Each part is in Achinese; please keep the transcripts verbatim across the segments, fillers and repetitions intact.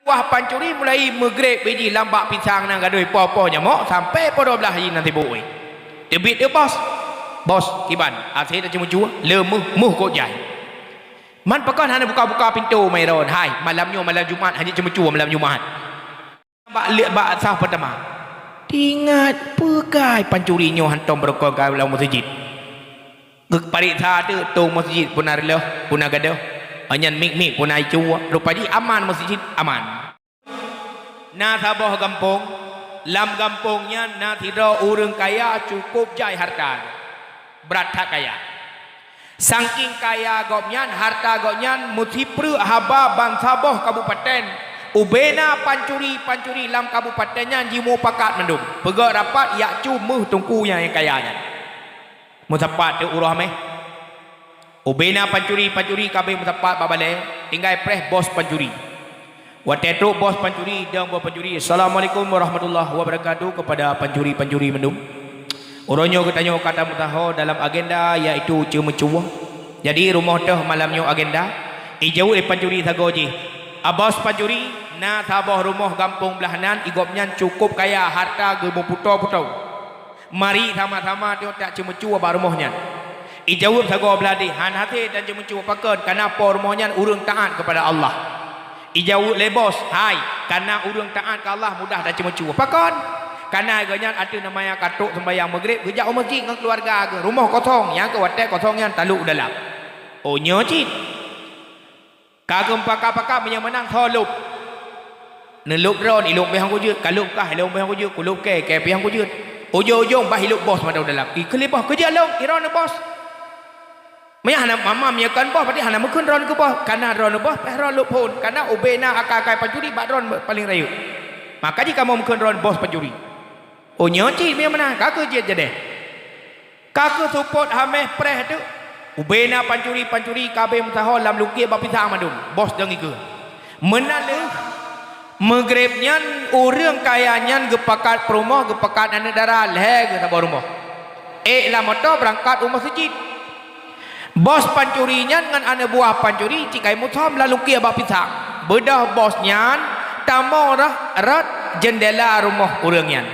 Wah pancuri mulai meugreb biji lam bak pisang nyang gadôh po-po nyamok sampai po dua blaih jih nan sibuk weh. Teubiet deh bos. Bos, kiban, até taceumeujue, le meuh, meuh kok jai. Man pakon hana buka-buka pintoe meuiron, hai, malam nyoe malam Jumat, hana ceumeujue malam Jumat. Bak lé-, bak saf peutama. Teuingat peue kai pancuri nyoe hantom beureukoh ka lam meuseujid. Geupareksa teuk tong meuseujid peue na reuloh, peue na gadôh. Nyan mik-mik peue na icue. Rupa jih aman meuseujid, aman. Na saboh gampông, lam gampông nyan na sidroe ureuëng kaya cukôp jai hareuta. Brat that kaya. Sangking kaya gobnyan, hareuta gobnyan meusipreuk haba bansaboh kabupaten. Ubena pancuri-pancuri lam kabupaten nyan jimupakat mandum. Peugöt rapat jak cu meuh teungku nyang kaya nyan. Meusapat teuk uroe meh. Ubena pancuri-pancuri ka abéh meusapat bak balée, tinggai preh bos pancuri. Watée trok bos pancuri, dong bos pancuri, "Assalamualaikum warahmatullahi wabarakatuh kepada pancuri-pancuri mandum. Uroe nyoe geutanyoe ka tameusaho dalam agenda yaitu ceumeujue. Jadi rumoh teuh malam nyoe agenda?" Ijaweueb lé pancuri sagoe jih, "A bos pancuri, na saboh rumoh gampông blaih nan, i gobnyan cukôp kaya hareuta geumeuputo-puto. Mari sama-sama tanyoe tak ceumeujue bak rumoh nyan." Ijaweueb sagoe blaih deh, "Han hase tan ceumeujue, pakon? Kana po rumoh nyan ureuëng taát keupada Allah." Ijaweueb lé bos, "Hai, kana ureuëng taát keu Allah mudah taceumeujue. Pakon? Kana gobnyan ateueh nama nyang ka trok seumbahyang meugreb geujak u meuseujid ngon keuluwarga geuh, rumoh kosong, nyang keu watée kosong nyan talok u dalam." "Oh nyoe cit. Ka geupaka-paka meunyoe meunan soe lôb. Neulôb droe, ilôb pih nyang kujeuet, ka lôb kah, ilôb pih nyang kujeuet, kulôb kée, kée pih nyang kujeuet. Ujong-ujong bah ilôb bos mantong dalam." "Ih, keu lé bos, keujeuet lôn, i droeneuh bos." Meunyoe hana mamam nyoe kon bos, berarti hana meukheun droeneuh keu bos. Kana droeneuh bos, pih droeneuh lôb phon. Kana ubena akai-akai pancuri bak droeneuh paleng rayeuk. Maka jih kamoe meukheun droeneuh bos pancuri. Oh nyoe cit meunan, ka keuh jeuet jadeh. Ka keuh seupôt hameh preh teuk. Ubena pancuri-pancuri ka abéh meusaho lam lungkiek bak pisang mandum. Bos dong ikeue. Meunan lheueh meugreb nyan ureuëng kaya nyan geupakat peurumoh, geupakat aneuëk dara lhée geuh saboh rumoh. Ék lam moto beurangkat u meuseujid. Bos pancuri nyan ngon aneuëk buah pancuri cit ka imeusom lam lungkiek bak pisang. Beudôh bos nyan tamong rot, rot jeundela rumoh ureuëng nyan.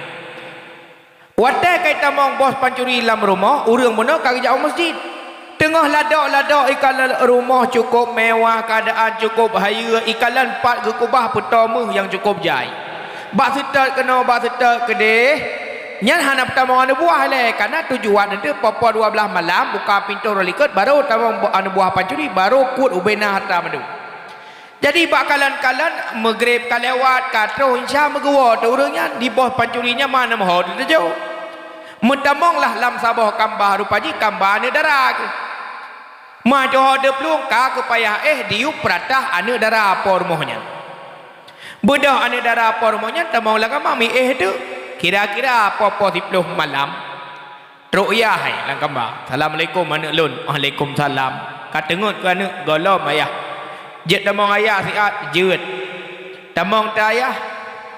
Watée ka itamong bos pancuri lam rumoh, ureuëng bunoe ka geujak u meuseujid. Teungoh ladok-ladok ikalon rumoh cukôp mewah, keuadaan cukôp hayeue, ikalon pat geukeubah peutoe meuh nyang cukôp jai. Bak seutôt keunoe, bak seutôt keudeh, nyan hana peutamong aneuëk buah lé, kana tujuan eunteuk poh-poh dua blaih malam, buka pintoe uroe likôt, barô tamong aneuëk buah pancuri, barô kuet ubena hareuta mandum. Jadi bak kalon-kalon meugreb ka lewat, ka troh isya meugeuwoe teuk ureuëng nyan, di bos pancuri nyan ma na meuho teujok. Meutamong lah lam saboh kamba, rupa jih kamba aneuëk dara geuh. Ma jih ho teuplueng ka geupayah éh diyueb peuratah aneuëk dara po rumoh nyan. Beudôh aneuëk dara po rumoh nyan tamong lam kamba mi éh teuk, kira-kira poh-poh siploh malam. Trok yah hai lam kamba. "Assalamualaikum aneuëk lôn." "Waalaikumsalam." Ka teungeut keu aneuëk, "Gohlom ayah." "Jeuet tamong ayah siat." "Jeuet." "Tamong teuh ayah."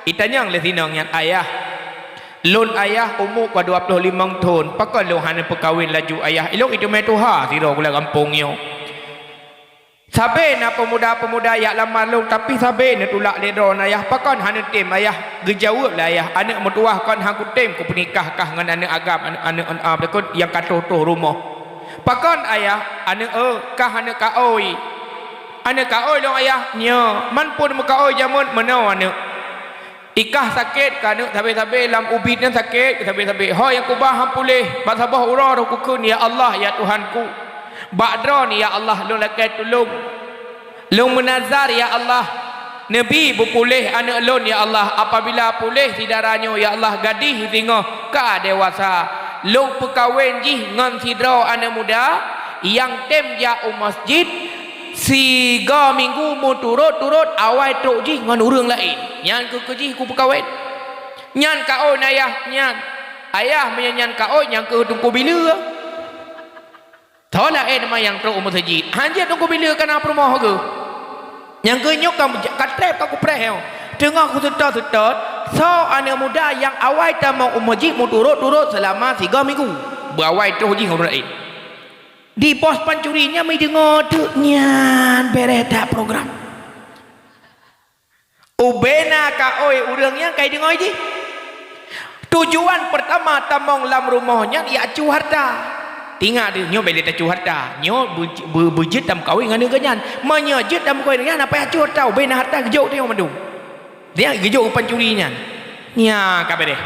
Itanyong lé sinong nyan, "Ayah, lôn ayah umu ka dua ploh limong thon, pakon lôn hana peukawen laju ayah? Ilôn iteumé tuha sidroe gula gampông nyoe. Sabe na peumuda-peumuda jak lamar lôn, tapi sabe neutulak lé droeneuh ayah. Pakon hana tem ayah?" Geujaweueb lé ayah, "Aneuëk meutuwah, kon han kutem kupeunikah kah ngon aneuëk agam, aneuëk, aneuëk, aneuëk, aneuëk nyang ka troh-troh rumoh." "Pakon ayah?" "Aneuëk, eu, kah aneuëk kaôi." "Aneuëk kaôi lôn ayah?" "Nyoe." "Man peue neumeukaôi jameun?" "Meunoe aneuëk." Ikah sakét keu aneuëk sabe-sabe, lam ubit nyan sakét keu sabe-sabe. Ho nyang kubah han puléh, bak saboh uroe roh kukheun, "Ya Allah, ya Tuhanku, bak Droeneuh, ya Allah, lôn lakée tulông. Lôn meunazar, ya Allah, neubi beupuléh aneuëk lôn, ya Allah. Apabila puléh syedara nyoe, ya Allah, gadih singoh ka dewasa, lôn peukawen jih ngon sidroe aneuëk muda nyang tem jak u masjid sigoe minggu meuturot-turot, awai trok jih ngon ureuëng laén. Nyan kheueh keu jih kupeukawen." "Nyan kaôi ayah nyan." "Ayah meunyoe nyan kaôi, nyang kheueh Teungku Bileue." Toh laén teuma nyang trok u meuseujid. Han jeuet Teungku Bileue ka na peurumoh geuh. Nyang kheueh nyoe ka, ka treb ka kupreh nyoe. Teungoh kuseutôt-seutôt, soe aneuëk muda nyang awai tamong u meuseujid meuturot-turot seulama sigoe minggu. Beuawai trok jih ngon ureuëng laén. Di bos pancuri nyan meudeungoe teuk nyan bèrèh that program. Ubena kaôi ureuëng nyan kai deungoe jih. Tujuan peurtama tamong lam rumoh nyan iacu hareuta. Ingat deuh, nyoe bèk lé tacu hareuta. Nyoe beu-, beu-, beujeuet tameukawen ngon ureuëng nyan. Meunyoe jeuet tameukawen nyan, hana payah acu hareuta, ubena hareuta geujok teuh mandum. Nyan geujok u pancuri nyan. Nya ka beureh.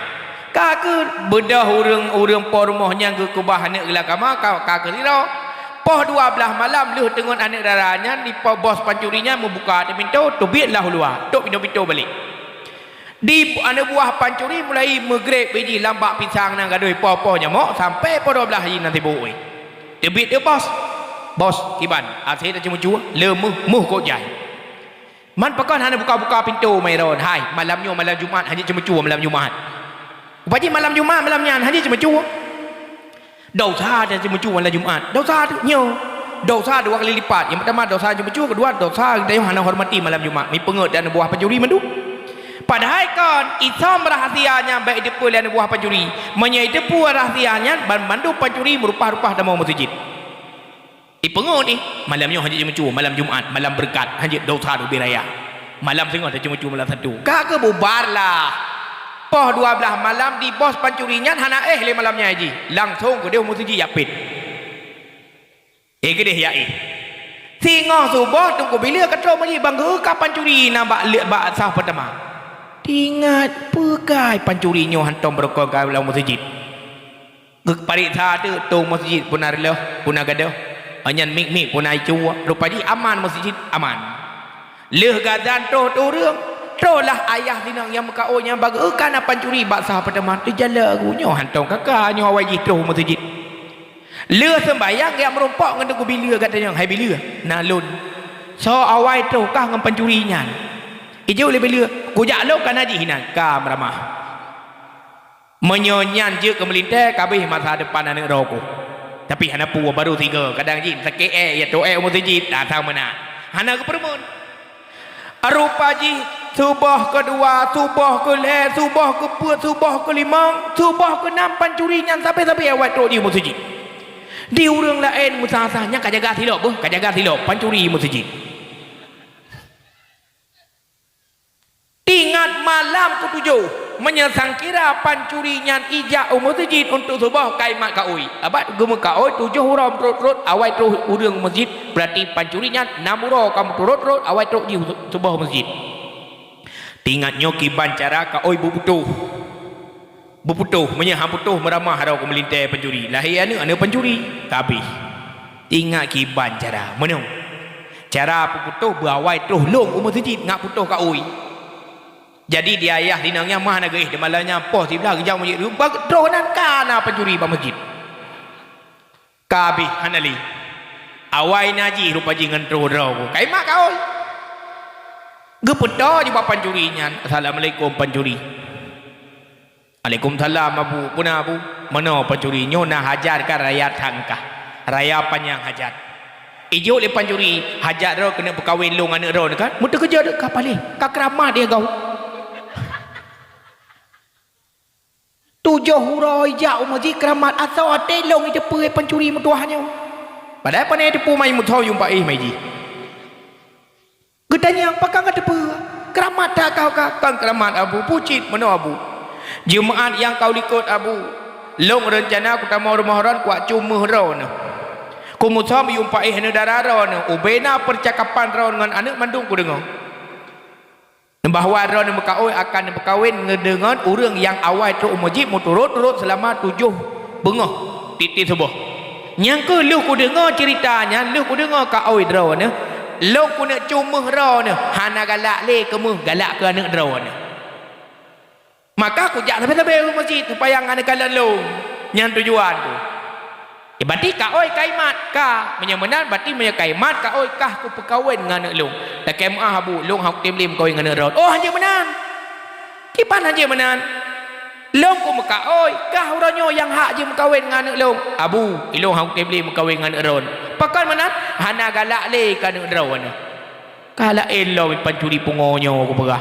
Ka keuh beudôh ureuëng-ureuëng po rumoh nyan geukeubah aneuëk geulakama ka, ka keuh sidroe. Poh dua blaih malam lheueh teungeut aneuëk dara nyan, di po bos pancuri nyan meubuka ateueh pintoe, teubiet lam luwa, tôp pintoe-pintoe balek. Di aneuëk buah pancuri mulai meugreb biji lam bak pisang nyang gadôh po-po nyamok sampai poh dua blaih jih nan sibuk weh. Teubiet teuh bos. Bos, kiban, até taceumeucue, le meuh, meuh kok jai. Man pakon hana buka-buka pintoe, Mairon? Hai, malam nyoe malam Jumat, hana ceumeucue malam Jumat. Upaji malam Jumat, malam nyan hana ceumeucue. Dosa taceumeucue malam Jumat. Dosa teuh nyoe. Dosa dua kali lipat. Nyang peurtama dosa ceumeucue, keudua dosa geutanyoe hana hormati malam Jumat. Mipeungeut dan buah pancuri mandum. Padahai kon, isom rahsia nyan bèk jiteupeue lé aneuk buah pancuri. Meunyoe jiteupeue rahsia nyan, banmandum pancuri meurupah-rupah tamong meuseujid. Ipeungeut ih, malam nyoe hanjeuet ceumeucue, malam Jumat, malam beureukat, hanjeuet dosa leubeh raya. Malam singoh taceumeucue malam Sabtu. Ka keuh bubar lah. Poh dua blaih malam di bos pancuri nyan hana éh lé malam nyan jih. Langsong keudeh meuseujid jak pét. Eh, keudeh jak éh. Singoh suboh Teungku Bileu ka trok meuseujid bang geuh ka pancuri na bak le-, bak saf peurtama. Teuingat peue kai pancuri nyoe hantom beurukon ka lam meuseujid. Geupareksa teuk tong meuseujid peue na reuloh, peue na gadôh. Nyan mik-mik peue na icu, rupa jih aman meuseujid, aman. Lheueh gazan troh teuh ureuëng, troh lah ayah sinong nyang meukaôi nyang bak geuh ka na pancuri bak saf peurtama, teujalak geuh nyoe hantom ka ka nyoe awai jih troh meuseujid. Lheueh seumbahyang geujak meurumpok ngon Teungku Bileu gata nyoe, "Hai Bileu, na lôn." "Soe awai troh kah ngon pancuri nyan?" Ijaweueb lé Bileu, "Kujak lôn ka na jih inan, ka meuramah." Meunyoe nyan jeuet keu meulintèe, ka abéh masa depan aneuk droe ku. Tapi hana peue, barô sigoe, kadang jih sakét ék, ya toh ék u meuseujid, datang meunan. Hana geupeureumeun. Rupa jih suboh keudua, suboh keulhèe, suboh keupeuet, suboh keulimong, suboh keunam pancuri nyan sabe-sabe awai trok jih u meuseujid. Di ureuëng laén meusa-sa nyan ka jaga silop beuh, ka jaga silop pancuri meuseujid. Ingat malam keutujoh, meunyoe sangkira pancuri nyan ijak u meuseujid untuk suboh, ka imat kaôi. Abah geumeukaôi tujoh uroe meuturot-turot, awai troh ureuëng meuseujid, beurati pancuri nyan nam uroe ka meuturot-turot, awai troh jih suboh meuseujid. Teuingat nyoe kiban cara kaôi beuputôh. Beuputôh, meunyoe han putôh meuramah droe keu meulintèe pancuri, lahé aneuk, aneuk pancuri, ka abéh. Ingat kiban cara, meunoe. Cara beuputôh beuawai troh lôn u meuseujid ngat putôh kaôi. Jadi di ayah sinong nyan mah na geuéh di malam nyan poh siblaih geujak meuseujid, bak troh nan ka na pancuri bak meuseujid. Ka abéh hana lé. Awai na jih rupa jih ngon troh droe ku. Ka imat kaôi. Geupeutoe jih bak pancuri nyan, "Assalamualaikum pancuri." "Alaikumsalam Abu. Peue na Abu?" "Meunoe pancuri, nyoe na hajat ka raya that kah. Raya panyang hajat." Ijok lé pancuri, "Hajat droe keuneuk peukawen lôn aneuk droe nyoe kan?" Meuteukeujot ka paléh, ka keuramat di agau. Tujoh uroe ijak u meuseujid keuramat, asoe até lôn iteupeue pancuri meutuah nyoe. Padahai pane teupeue mai meuthon yuem paéh mai jih. Geutanyong, "Pakon ka teupeue? Keuramat that kah?" "Kon keuramat Abu, pucit meunoe Abu. Jeumaat nyang ka u likot Abu, lôn reuncana kutamong rumoh droe kuwak cumeuh droe nyoe. Kumusöm yuem paéh aneuk dara droe nyoe, ubena peucakapan droe ngon aneuk mandum kudeungoe." Bahwa droeneuh meukaôi akan neupeukawen ngeudeuh ngon ureuëng nyang awai trok u meuseujid meuturot-turot seulama tujoh beungoh tiep-tiep suboh. Nyang kheueh lheueh kudeungoe ceurita nyan, lheueh kudeungoe kaôi droeneuh, lôn keuneuk cumeuh droeneuh, hana galak lé keumeuh galak keu aneuk droeneuh. Maka kujak sabe-sabe u meuseujid supaya hana kalon lôn. Nyan tujuan ku. Eh, berarti kaôi ka imat, ka. Meunyoe meunan, berarti meunyoe ka imat kaôi, kah kupeukawen ngon aneuk lôn. Lakèe meu'ah Abu, lôn han kutem lé meukawen ngon aneuk droe. Oh, hanjeuet meunan. Kiban hanjeuet meunan. Lôn kumeukaôi, kah uroe nyoe nyang hak jeuet meukawen ngon aneuk lôn. Abu, ilôn han kutem lé meukawen ngon aneuk droe. Pakon meunan? Hana galak lé keu aneuk droe nyoe. Ka laén lom pancuri pungo nyoe kupeugah.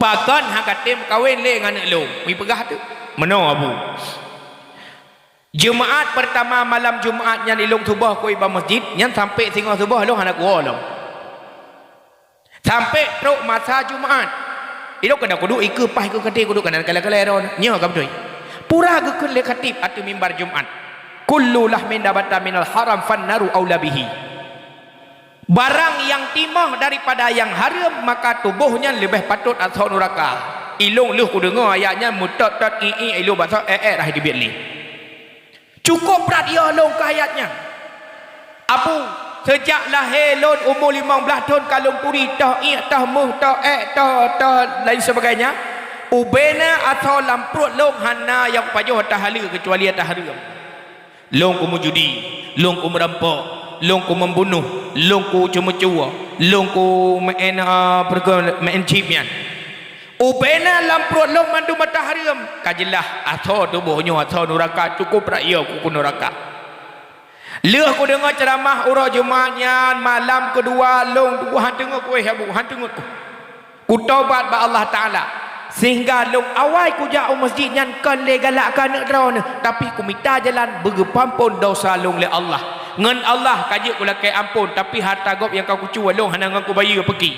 Pakon han katem kawen lé ngon aneuk lôn? Mipeugah teuk. Meunoe Abu. Jumaat peurtama malam Jumaat nyan ilôn suboh keu ié bak meuseujid, nyan sampoe singoh suboh lôn hana kuwoe lom. Sampai trok masa Jumat. Ilok keunan kuduek ikeue paih keu khatib, kuduek keunan kalai-kalai droe. Nyoe ka beutôi. Pura geukheun lé khatib ateueh mimbar Jumat. "Kullu lahmin nabata minal haram fannaru aula bihi." Barang nyang timoh daripada nyang hareuem, maka tuboh nyan leubeh patot asoe nuraka. Ilong lheueh kudeungoe ayat nyan meutot-tot, i-i, ilong basoe, eh, eh, dah dibiet lé. Cukôp brat yo lôn keu ayat nyan. Abu, seujak lahé lôn umu limong blaih thon ka lôn turi toh iek, toh méuh, toh ék, toh, toh lain sebagainya. Ubena asoe lam pruet lôn hana nyang kupajoh ata haleue keucuali ata hareuem. Lôn kumeujudi, lôn kumerampok, lôn kumeubunoh, lôn kucue-meucue, lôn kumeu'en, ah, peureugon meu'en chip nyan. Ubena lam pruet lôn mandum ata hareuem, ka jeulaih asoe tuboh nyoe asoe nuraka, cukôp brat yo keu nuraka. Lheueh kudeungoe ceuramah uroe Jumat nyan, malam keudua lôn tuboh han teungeut kueh, Abu, han teungeut kueh. Kutobat bak Allah Taala, sehingga lôn awai kujak u masjid nyan kon lé galak keu aneuk droeneuh, tapi kumita jalan beugeupeuampon dosa lôn lé Allah. Ngon Allah ka jeuet kulakée ampon, tapi hareuta gob nyang ka kucue lôn hana ngon kubayeue peuki.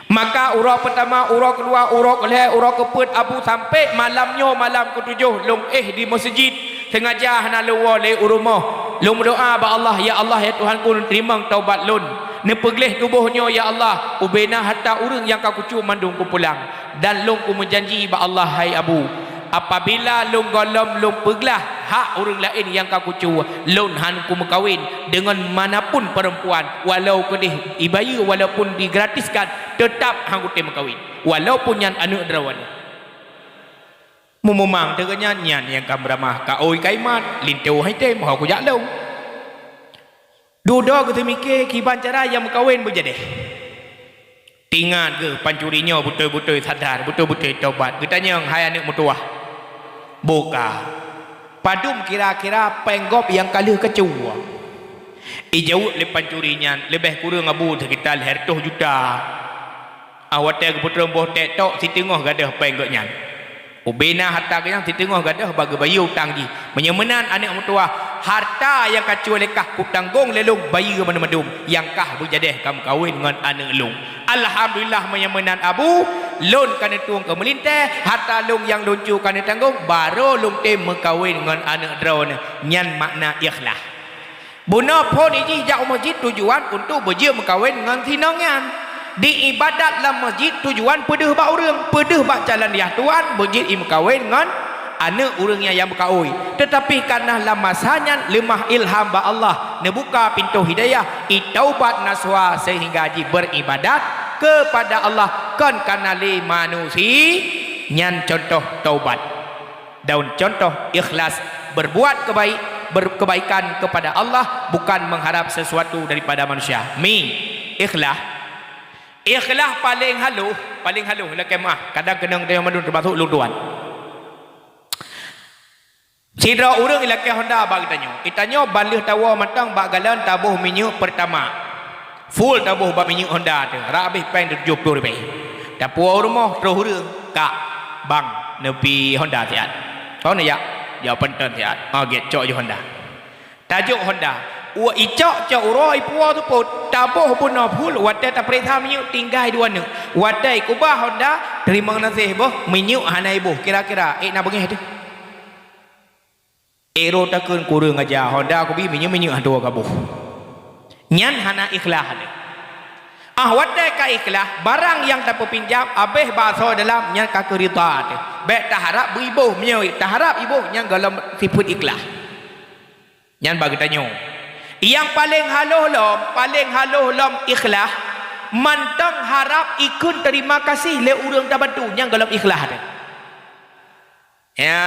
Maka uroe peutama, uroe keudua, uroe keulhée, uroe keupeuet, Abu, sampoe malam nyoe malam keutujoh lôn éh di meuseujid, sengaja hana lôn woe lé u rumoh. Lôn meudoá bak Allah, "Ya Allah, ya Tuhanku, teurimong taubat lôn. Neupeugleh tuboh nyoe, ya Allah, ubena hareuta ureuëng nyang ka kucue mandum kupulang." Dan lôn kumeujanji bak Allah, "Hai Abu, apabila lôn gohlom lôn peuglah hak ureuëng laén nyang ka kucue, lôn han kumeukawen deungon manapun peurempuan, walau keudeh ibayeue walaupun digratiskan, teutab han kutem meukawen, walaupun nyan aneuk droeneuh." Meumumang teuh geuhnyan, nyan nyang ka meuramah, ka oi ka imat, linto hai tem ho kujak lôn. Dudoe geuteumike kiban cara nyang meukawen beujadeh. Teuingat geuh pancuri nyoe beutôi-beutôi sadar, beutôi-beutôi tobat. Geutanyong, "Hai aneuk meutuwah, boka, padum kira-kira péng gob nyang ka lheueh kacue?" Ijaweueb lé pancuri nyan, "Leubeh kureueng, Abu, seukita lhée reutôh juta." Ah, watée geupeutron boh tek tok, siteungoh gadôh péng gobnyan. Ubena hareuta geuhnyan siteungoh gadôh bak geubayeue utang jih. Meunyoe meunan aneuk meutuwah, hareuta nyang ka cue lé kah kutanggong lé lôn bayeue mandum-mandum, nyang kah beujadeh ka meukawen ngon aneuk lôn. Alhamdulillah, meunyoe meunan Abu, lôn ka neutueng keu meulintée, hareuta lôn nyang lôn cue ka neutanggong, barô lôn tem meukawen ngon aneuk droeneuh. Nyan makna ikhlas. Bunoe phon jih jak u masjid tujuan untuk beujeuet meukawen ngon si inong nyan. Di ibadat lam masjid tujuan peudeuh bak ureuëng, peudeuh bak calon yah tuan beujeuet i meukawen ngon aneuk ureuëng nyan nyang beukaôi. Teutapi kareuna lam masa nyan leumah ilham bak Allah, neubuka pintoe hidayah, itaubat nasuha seuhingga jibeuribadat keupada Allah kon kareuna lé manusia. Nyan cuntoh taubat. Daun cuntoh ikhlas, berbuat kebaik, ber-, kebaikan kepada Allah, bukan mengharap sesuatu daripada manusia. Mi, ikhlas. Ikhlas paleng halôh, paleng halôh lakée meuah. Kadang keunong teuh mandum teumasok lôn tuan. Sidroe ureuëng ilakée Honda bak geutanyoe. Geutanyoe ban lheueh tawoe mantong bak galon taboh minyeuk Pertamax. Full taboh bak minyeuk Honda teuh, rab abéh péng tujoh ploh ribée. Tapuwoe u rumoh troh ureuëng, "Kak, bang, neubi Honda siat." "Ho neujak?" "Jak Panton siat." "Oh, gét cok ju Honda." Tajok Honda. Wa icok cok uroe ipuwoe seupôt, taboh bunoe full, watée tapeuriksa minyeuk tinggai dua neuk. Watée ikuba Honda, "Teurimong gaséh boh, minyeuk hana iboh, kira-kira ék na beungéh teuh." Ék rot takheun kureueng aja, Honda kubi minyeuk-minyeuk hana tuwoe kaboh. Nyan hana ikhlas. Ah, watée ka ikhlas, barang nyang tapeupinjam abéh bak asoe dalam nyan ka keuh rida teuh. Bék taharab beu iboh, meunyoe taharab iboh nyan gohlom sifeuet ikhlas. Nyan bak geutanyoe. Nyang paleng halôh lom, paleng halôh lom ikhlas, mantong harab ikheun teurimong gaséh lé ureuëng tabantu, nyan gohlom ikhlas teuh. Ya.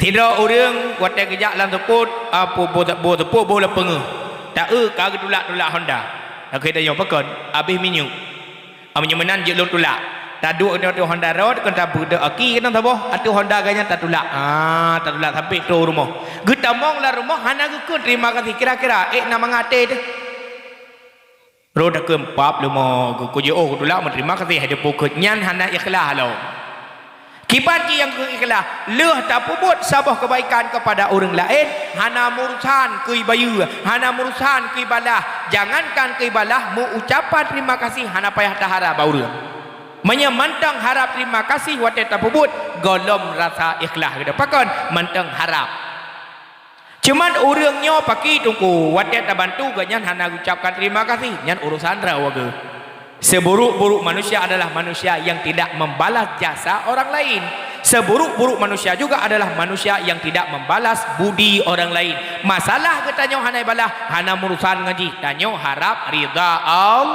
Sidroe ureuëng watée geujak lam seupôt, a, boh, boh, boh seupôt boh lam peungeuh. Ta-eu ka geutulak-tulak Honda. Lakée tanyoe pakon, abéh minyeuk. A, meunyoe meunan jeuet lôn tulak. Taduek nyoe ateueh Honda rot, kon tabeudôh aki keunoe saboh, ateueh Honda geuhnyan tatulak. A, tatulak sampai troh rumoh. Geutamong lam rumoh hana geukheun teurimong gaséh, kira-kira ék na mangat até teuh. Rot takheun pap leumo, geukuji, "Oh, geutulak, meuteurima gaséh," hai deupukheut, nyan hana ikhlas lom. Kiban cit nyang keu ikhlas, lheueh tapeubuet saboh keubaikan keupada ureuëng laén, hana meurusan keu bayeue, hana meurusan keu balah, jangankan keu balah, meu-ucapan terima kasih hana payah taharab bak ureuëng. Meunyoe mantong harab terima kasih watée tapeubuet, gohlom rasa ikhlas geutanyoe. Pakon? Mantong harab. Cuman ureuëng nyoe pakri teungku, watée tabantu geuhnyan hana geucapkan terima kasih, nyan urusan droe geuh. Seburuk-buruk manusia adalah manusia yang tidak membalas jasa orang lain. Seburuk-buruk manusia juga adalah manusia yang tidak membalas budi orang lain. Masalah geutanyoe hana balah, hana meurusan ngon jih, tanyoe harab ridha Allah.